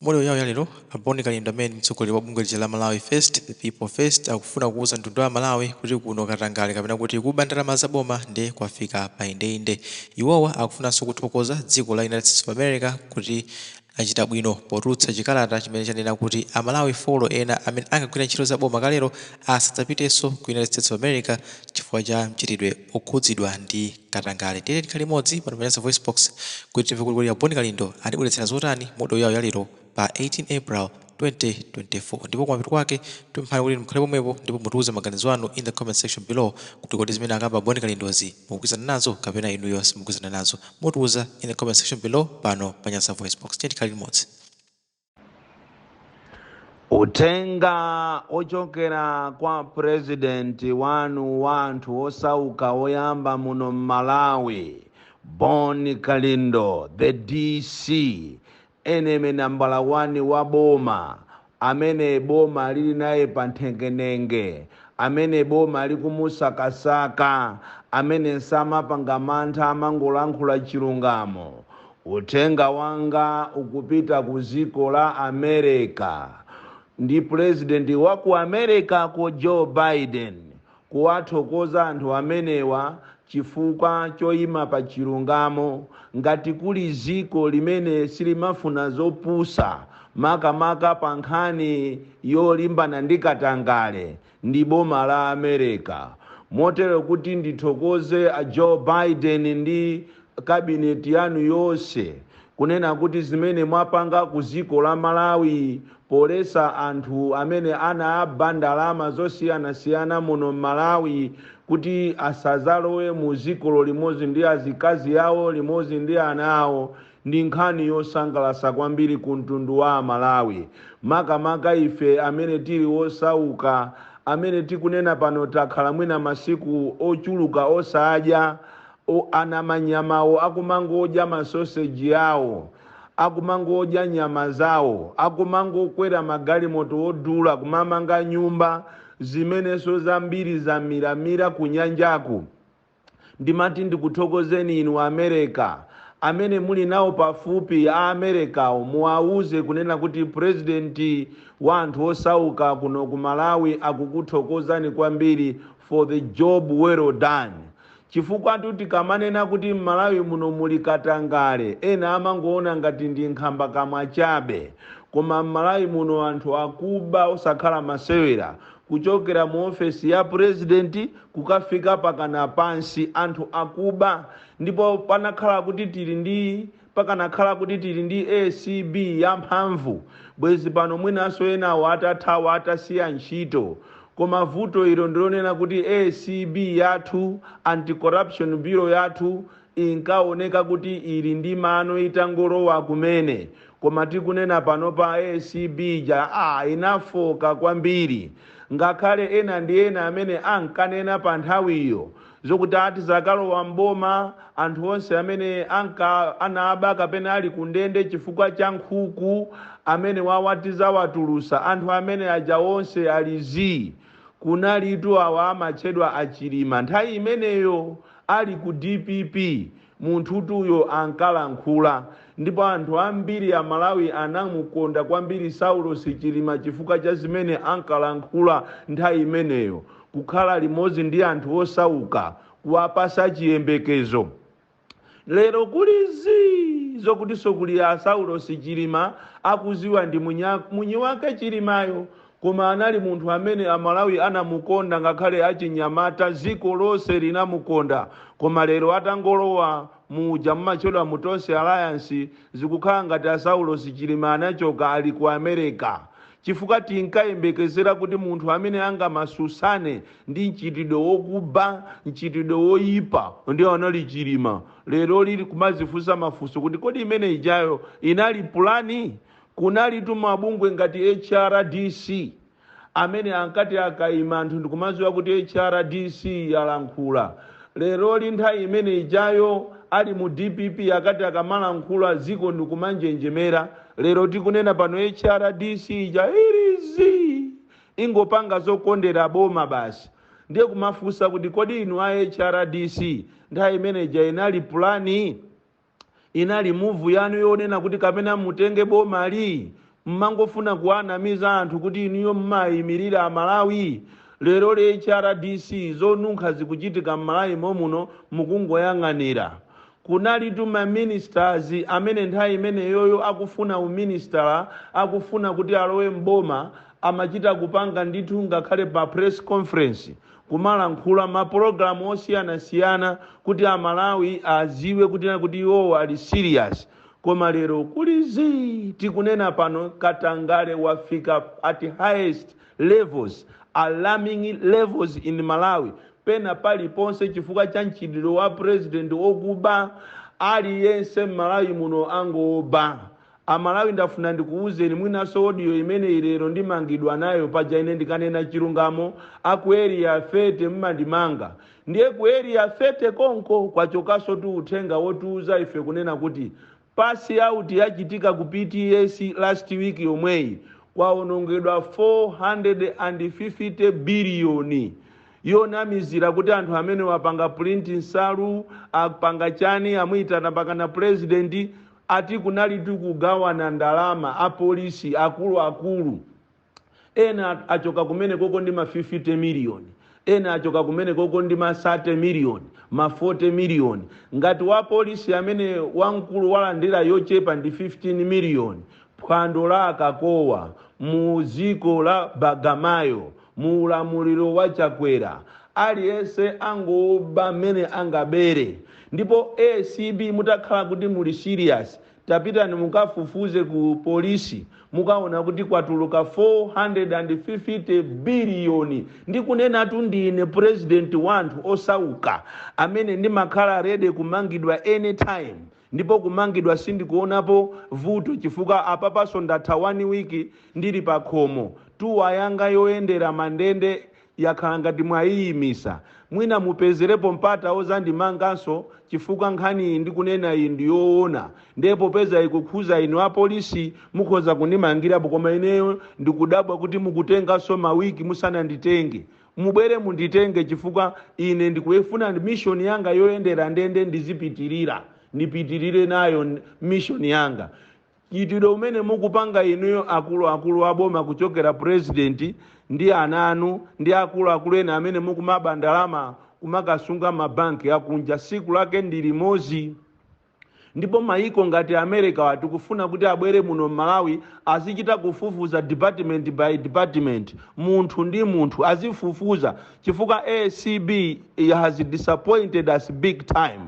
Mu audio yawo yalero, a Bon Kalindo amene ndi mtsogoleri wa bungwe lija la Malawi First, The People First, akufuna kuuza mtundu wa Malawi kuti kuno katangale kapena kuti kuba ndalama za boma nde kwafika pa indeinde. Iwowa akufunanso kuthokoza dziko la United States of America kuti achita bwino potulutsa chikalata chimene chanena kuti a Malawi folo ena amene ankagwira ntchito za boma kalero asadzapitenso ku United States of America chifukwa cha mchitidwe okhudzidwa ndi katangale. Tiyeni tikhale limodzi pano pa Nyasa VoiceBox kuti timve kuti kodi a Bon Kalindo atibweretsera zotani mu audio yawo yalero pa 18 April 2024. Ndipo kumapeto kwake tipemphani kuti mukhale pomwepo ndipo mutiuze maganizo anu in the comment section below kuti kodi zimene akamba a Bon Kalindozi mukugwirizana nazo kapena inuyo simukugwirizana nazo. Mutiuza in the comment section below pano pa Nyasa VoiceBox. Tiyeni tikhale limodzi. Uthenga ochokera kwa purezidenti wanu wa anthu osauka woyamba muno m'Malawi, Bon Kalindo, the DC, enemy nambala 1 wa boma, amene boma lili naye pa nthengenenge, amene boma likumusakasaka, amene samapanga mantha, amangolankhula chilungamo. Uthenga wanga ukupita ku dziko la America ndi purezidenti wa ku America ko Joe Biden, kuwathokoza anthu amenewa chifukwa choyima pa chilungamo. Ngati kuli dziko limene silimafuna zopusa, makamaka pa nkhani yolimbana ndi katangale, ndi boma la America. Motero kuti ndithokoze a Joe Biden ndi kabineti yanu yonse kunena kuti zimene mwapanga ku dziko la Malawi polesa anthu amene anaba ndalama zosiyanasiyana muno m'Malawi kuti asazalowe mu dzikolo limodzi ndi azikazi awo, limodzi ndi ana awo, ndi nkhani yosangalatsa kwambiri ku mtundu wa Malawi, makamaka ife amene tili wosauka, amene tikunena pano takhala mwina masiku ochuluka osadya. Anamanyamawo akumangodya masoseji awo, akumangodya nyama zawo, akumangokwera magalimoto odula, kumamanga nyumba zimenenso zambiri zamiramira ku nyanjaku. Ndimati ndikuthokozeni inu America. Amene muli nawo pafupi a Americawo, muwauze kunena kuti purezidenti wa anthu osauka kuno ku Malawi akukuthokozani kwambiri for the job well done, chifukwa tikamanena kuti m'Malawi muno muli katangale, ena amangoona ngati ndi nkhamba kamwa chabe. Koma m'Malawi muno anthu akuba osakhala masewera, kuchokera mu ofesi ya purezidenti kukafika pakana pansi, anthu akuba. Ndipo pakanakhala kuti tili ndi ACB yamphamvu, bwezi pano mwinanso enawo atathawa, atasiya ntchito. Koma vuto ilo ndilonena kuti ACB yathu, Anti-Corruption Bureau yathu, inkaoneka kuti ili ndi mano itangolowa kumene. Koma tikunena pano pa ACB ja inafoka kwambiri. Ngakhale ena ndi ena amene ankanena pa nthawiyo zokuti ati zakalowa mboma, anthu onse amene anka anaba kapena ali kundende chifukwa cha nkhuku amene wawatizawatulusa, anthu amene aja onse ali zii. Kunalitu awa amatchedwa Achilima, nthawi imeneyo ali ku DPP. Munthutuyo ankalankhula, ndipo anthu ambiri a Malawi anamukonda kwambiri Saulos Chilima chifukwa cha zimene ankalankhula nthawi imeneyo, kukhala limodzi ndi anthu osauka, kuwapasa chiyembekezo. Lero kuli zii, zokutinso kuli a Saulos Chilima akuziwa ndi mwini wake Chilimayo. Koma anali munthu amene Amalawi anamukonda, ngakhale achinyamata, dziko lonse linamukonda. Koma lero atangolowa muja mumatchedwa mu Tonse Alliance, zikukhala ngati a Saulos Chilima anachoka, ali ku America, chifukwa tinkayembekezera kuti munthu amene angamasusane ndi mchitidwe wokuba, mchitidwe woyipa, ndi anali Chilima. Lero lili kumazifunsa mafunso kuti kodi imene ijayo inali pulani? Kunalitu mabungwe ngati HRDC amene ankati akayima anthu ndikumadziwa kuti HRDC yalankhula. Leroli, nthawi imene ijayo ali mu DPP, akati akamalankhula dziko ndikumanjenjemera. Lero tikunena pano HRDC ija ilizi ingopanga zokondera boma basi. Ndiye kumafunsa kuti kodi inu a HRDC, nthawi imene ija inali pulani, inali move yanu yonena kuti kapena mutenge bomali? Mmangofuna kuwanamiza anthu kuti inuyo mmayimirira Amalawi. Lero le HRDC, zonunkha zikuchitika m'Malawi momuno, mukungoyang'anira. Kunalitu maministers amene nthawi imeneyoyo akufuna uminister, akufuna kuti alowe mboma, amachita kupanga ndithu ngakhale pa press conference, kumalankhula mapulogalamu osiyanasiyana kuti Amalawi aziwe kuti iwowo ali serious. Koma lero kuli zii. Tikunena pano katangale wafika at highest levels, alarming levels in Malawi, pena paliponse, chifukwa cha mchitidwe wa president okuba. Aliyense m'Malawi muno angoba. Amalawi, ndafuna ndikuwuzeni, mwinaso audio imene ilero ndimangidwa nayo. Paja ine ndikanena chilungamo, aku Area 30 mmandimanga. Ndiye ku Area 30 konko kwachokanso tu uthenga wotiuza ife kunena kuti pass out yachitika ku PTS last week yomweyi, kwaonongedwa 450 biliyoni yonamizira kuti anthu amene wapanga print nsalu, apanga chani, amuyitana pakana president. Ati kunali tikugawana ndalama, apolisi akuluakulu ena achoka kumene koko ndi ma 50 miliyoni, ena achoka kumene koko ndi ma 30 miliyoni, ma 40 miliyoni. Ngati wa polisi amene wamkulu walandira yochepa ndi 15 miliyoni, phwando la akakowa mu dziko la Bagamayo mu ulamuliro wa Chakwera, aliyense angoba mmene angabere. Ndipo ACB, mutakhala kuti muli serious, tapitani mukafufuze ku polisi, mukaona kuti kwatuluka 450 biliyoni. Ndikunenatu ndine president wanthu osauka amene ndimakhala ready kumangidwa anytime, ndipo kumangidwa sindikuonapo vuto, chifukwa apapaso ndatha 1 week ndili pa khomo. Tour yanga yoyendera mandende yakhala ngati mwayiyimisa. Mwina mupezerepo mpata ozandimanganso, chifukwa nkhani iyi ndikunena iyi ndiyoona. Ndiye popeza ikukhuza inu apolisi, mukhoza kundimangirapo. Koma ineyo ndikudabwa kuti mukutenganso mawiki musananditenge. Mubwere munditenge, chifukwa ine ndikuyefuna mission yanga yoyendera ndende ndizipitirira, ndipitirire nayo mission yanga. Chitidwe umene mukupanga inuyo akuluakulu aboma, kuchokera president ndi ana anu ndi akuluakulu ena amene mukumaba ndalama kumakasunga mabanki akunja, siku lake ndi limodzi. Ndipo maiko ngati America tikufuna kuti abwere muno Mmalawi, azichita kufufuza department by department, munthu ndi munthu azifufuza, chifukwa ACB has disappointed us big time.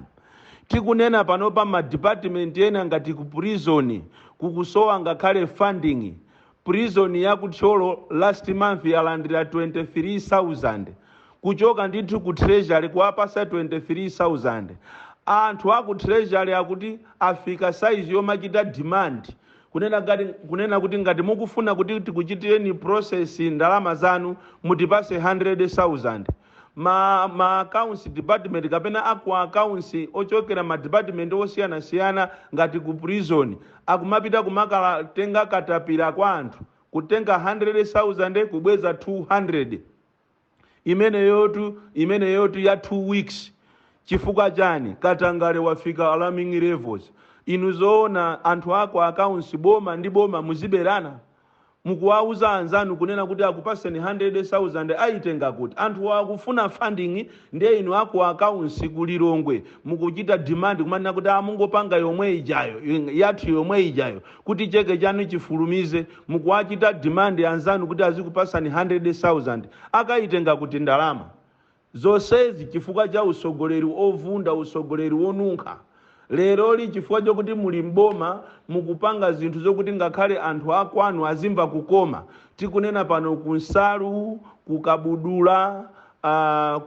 Tikunena panopa madepartment ena ngati ku prison kukusowa ngakhale funding. Prison ya kuThyolo last month yalandira 23,000 kuchoka ndithu ku treasury, kuwapasa 23,000. Anthu aku treasury akuti afika size yomachita demand, kunena kuti ngati mukufuna kuti tikuchitireni process ndalama zanu, mutipase 100,000. Ma accounts department kapena aku accounts ochokera ma department osiyanasiyana ngati ku prison akumapita kumakatenga katapira kwa anthu, kutenga 100,000 kubweza 200, imeneyotu ya 2 weeks. Chifukwa chani? Katangale wafika alarming levels. Inu zoona, anthu ako accounts, boma ndi boma muziberana? Mukuwauza anzanu kunena kuti akupaseni 100,000, ayitenga kuti? Anthu akufuna funding, ndiye inu aku accounts kulilongwe mukuchita demand kumanena kuti amungopanga yomwe ijayo yathu, yomwe ijayo, kuti cheke chanu chifulumize. Mukuwachita demand anzanu kuti azikupasani 100,000, akayitenga kuti ndalama zonsezi? Chifukwa cha usogoleri ovunda, usogoleri wonunkha. Leroli chifukwa chokuti muli mboma, mukupanga zinthu zokuti ngakhale anthu akwanu azimva kukoma. Tikunena pano kunsalu, kukabudula,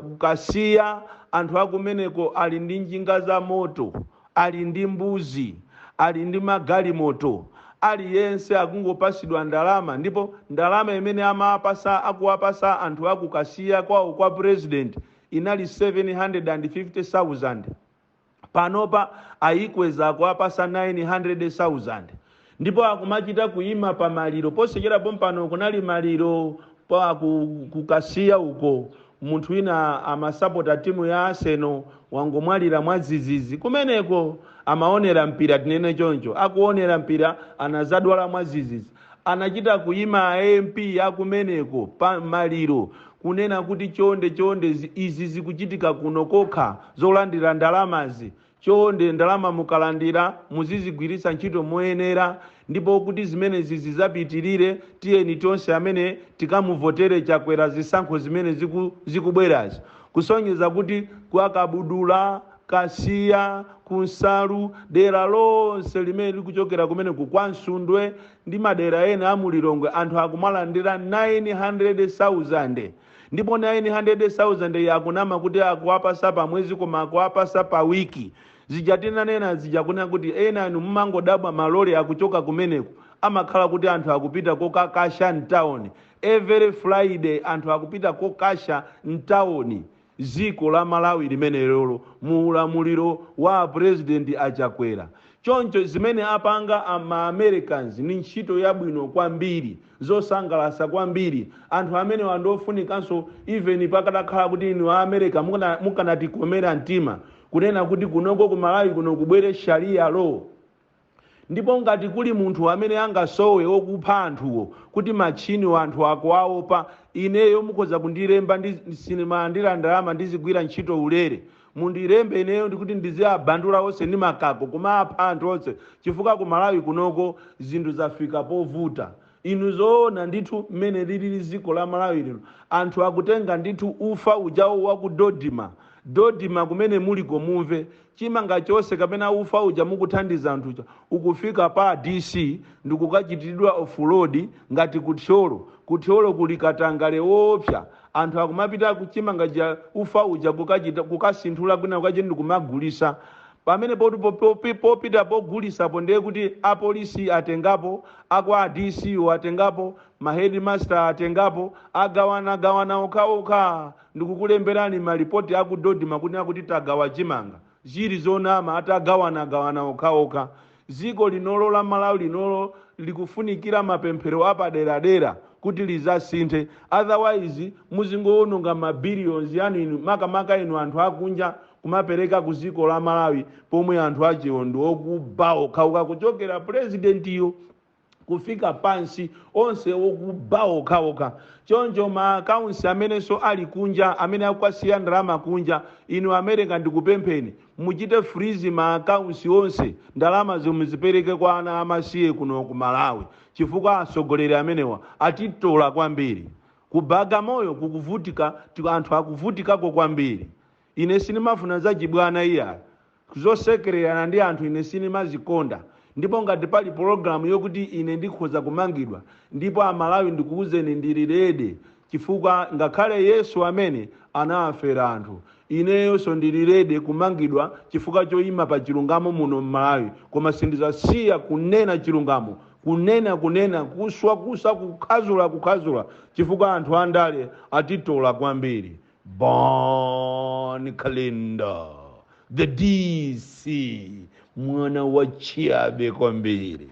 kukasiya, anthu akumeneko ali ndi njinga za moto, ali ndi mbuzi, ali ndi magalimoto. Aliyense akungopasidwa ndalama, ndipo ndalama imene amapasa, akuwapasa anthu akukasiya kwawo kwa president inali 750,000. Panopa ayikweza, kuwapasa 900,000, ndipo akumachita kuyima pa maliro. Posachedwapo mpano kunali maliro pa kukasiya uko, munthu wina amasapota timu ya Arsenal wangomwalira mwadzidzidzi kumeneko. Amaonera mpira, tinene choncho, akuonera mpira anazadwala mwadzidzidzi. Anachita kuyima a MP akumeneko pa maliro kunena kuti chonde chonde, izi zikuchitika kuno kokha zolandira ndalamazi. Chonde, ndalama mukalandira muzizigwiritsa ntchito moyenera, ndipo kuti zimenezi zizapitirire, tiyeni tonse amene tikamuvotere Chakwera zisankho zimene zikubwerazi. Kusonyeza kuti kwa Kabudula, Kasiya, Kunsalu, dera lonse limene likuchokera kumeneku kwa Msundwe ndi madera ena a Mulilongwe, anthu akumalandira 900,000. Ndipo 900,000 yakunama kuti akuwapasa pa mwezi, koma akuwapasa pa wiki. Zija tinanena zija kunena kuti ena anu mumangodabwa malole akuchoka kumeneku, amakhala kuti anthu akupita kokakasha mtawuni. Every Friday anthu akupita kokasha mtawuni. Dziko la Malawi limene lolo mu ulamuliro wa President Achakwera. Choncho zimene apanga ama Americans ni ntchito yabwino kwambiri, zosangalatsa kwambiri. Anthu amene wandofunikanso, even pakadakhala kuti inu a America mukanatikomera mtima kunena kuti kunoko ku Malawi kuno kubwere Sharia law, ndipo ngati kuli munthu amene angasowe wokupha anthuwo kuti machini anthu akuwaopa, ineyo mukhoza kundilemba. Ndi sindimalandira ndalama, ndizigwira ntchito ulere. Mundilembe ineyo ndikuti ndiziyabandula onse ndi makako, kumapha anthu onse, chifukwa ku Malawi kunoko zinthu zafika povuta. Inu, zoona ndithu, mmene lilili dziko la Malawi lino, anthu akutenga ndithu ufa ujawo wa ku Dodima. Dodima kumene muliko, mumve, chimanga chonse kapena ufa uja mukuthandiza anthu uja ukufika pa DC ndikukachitidwa offload ngati kuthyolo. Kuthyolo kuli katangale woopsa. Anthu akumapita kuchimanga ja, ufa uja, kukachita kukasinthula kwina kukachi ndikumagulisa. Pamene popita pogulisapo, ndiye kuti apolisi atengapo, akwa DC atengapo, ma headmaster atengapo, agawanagawana okhaokha. Ndikukulemberani malipoti aku Dodima kuti akuti tagawa chimanga, zili zonama, atagawanagawana okhaokha. Dziko linolo la Malawi linolo likufunikira mapemphero apaderadera kuti lizasinthe, otherwise muzingowononga ma billions yanu inu, makamaka inu anthu akunja, kumapereka ku dziko la Malawi, pomwe anthu achiwo ndi okuba okhaokha, kuchokera presidentiyo kufika pansi, onse okuba okhaokha. Choncho ma accounts amenenso ali kunja, amene akukasiya ndalama kunja, inu America, ndikupempheni muchite freeze ma accounts onse, ndalama muzipereke kwa ana amasiye kuno ku Malawi, chifukwa atsogoleri amenewa atitola kwambiri. Ku Bagamoyo kukuvutika, anthu akuvutikako kwambiri. Ine sinimafuna zachibwana iya, zosekererana ndi anthu ine sinimazikonda. Ndipo ngati pali pologalamu yokuti ine ndikhoza kumangidwa, ndipo Amalawi ndikuwuzeni, ndili ready, chifukwa ngakhale Yesu amene anafera anthu, ineyonso ndili ready kumangidwa chifukwa choyima pa chilungamo muno mMalawi. Koma sindizasiya kunena chilungamo, kunena kunena, kuswa kuswa, kukhazula kukhazula, chifukwa anthu andale atitola kwambiri. Bon Kalindo, the DC, mwana wa chiabe kwambiri.